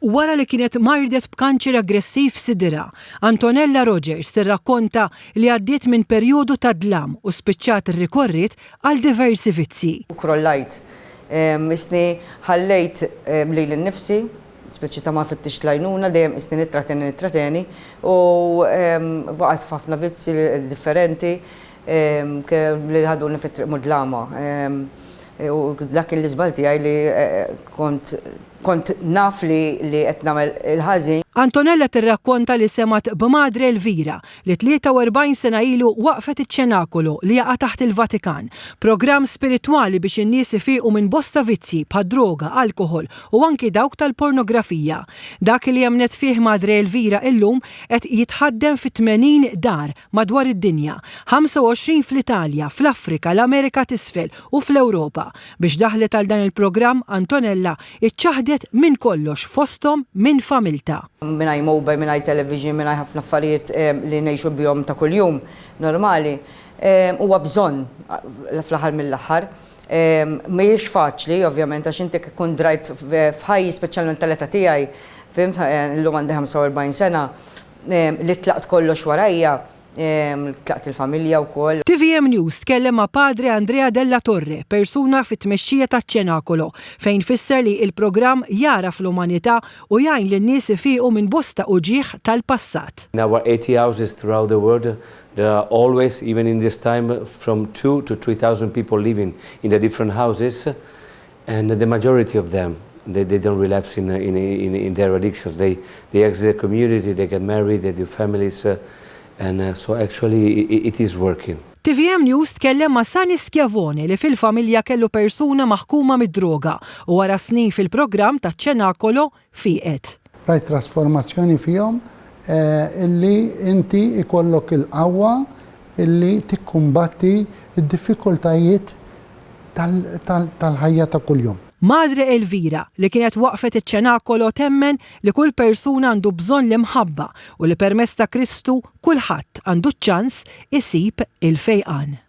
Wara li kienet mardet b'kanċer aggressiv f'sidirha, Antonella Rogers tirrakkonta li għaddiet minn perjodu ta' dlam u spiċċat irrikorriet għal diversi vizzji. Krollajt. Qisni ħallejt lili nnifsi, speċi ta' ma fittixt l-għajnuna, dejjem qisni nittrateni nittrateni u waqgħet f'ħafna vizzji differenti li ħaduni fi triq mudlama. U dak kien l-iżball tiegħi li kont Kont naf li li qed nagħmel il-ħażin. Antonella tirrakkonta li semgħet b'Madre Elvira li 43 sena ilu waqqfet iċ-Ċenakolo li jaqa' taħt il-Vatikan, programm spiritwali biex in-nies ifiqu minn bosta vizzji bħad-droga, alkoħol u anki dawk tal-pornografija. Dak li emmnet fih Madre Elvira illum qed jitħaddem fi 80 dar madwar id-dinja, 25 fl-Italja, fl-Afrika, l-Amerika t'Isfel u fl-Ewropa. Biex daħlet għal dan il-programm, Antonella iċċaħħdet minn kollox fosthom minn familtha. Mingħajr mobile, mingħajr television, mingħajr ħafna affarijiet li ngħixu bihom ta' kuljum normali, huwa bżonn fl-aħħar mill-aħħar. Mhijiex faċli ovvjament għax inti jekk tkun drajt f'ħajji speċjalment tal-età tiegħi, fhimt, illum għandi 45 sena, li tlaqt kollox warajja, tlaqt il-familja wkoll. Tvm News tkellem ma' Padre Andrea Della Torre, persuna fit-tmexxija taċ-Ċenakolo, fejn fisser li il-programm jagħraf l-umanità u jgħin lin-nies ifiqu minn bosta uġigħ tal-passat. In our 80 houses throughout the world there are always, even in this time, from 2 to 3,000 people living in the different houses and the majority of them they, they don't relapse in, in, in, in their addictions. They, they exit the community, they get married, they do families, uh, and uh, so actually it, it is working. TVM News tkellem ma' Sani Schiavone li fil-familja kellu persuna maħkuma mid-droga u wara snin fil-programm ta' Ċenakolo fieqet. Rajt trasformazzjoni fihom eh, illi inti ikollok il-qawwa illi tikkumbatti d-diffikultajiet tal-ħajja ta' kuljum. Madre Elvira, li kienet waqqfet iċ-Ċenakolo temmen li kull persuna għandu bżonn l-imħabba u li permezz ta' Kristu kulħadd għandu ċ-ċans isib il-fejqan.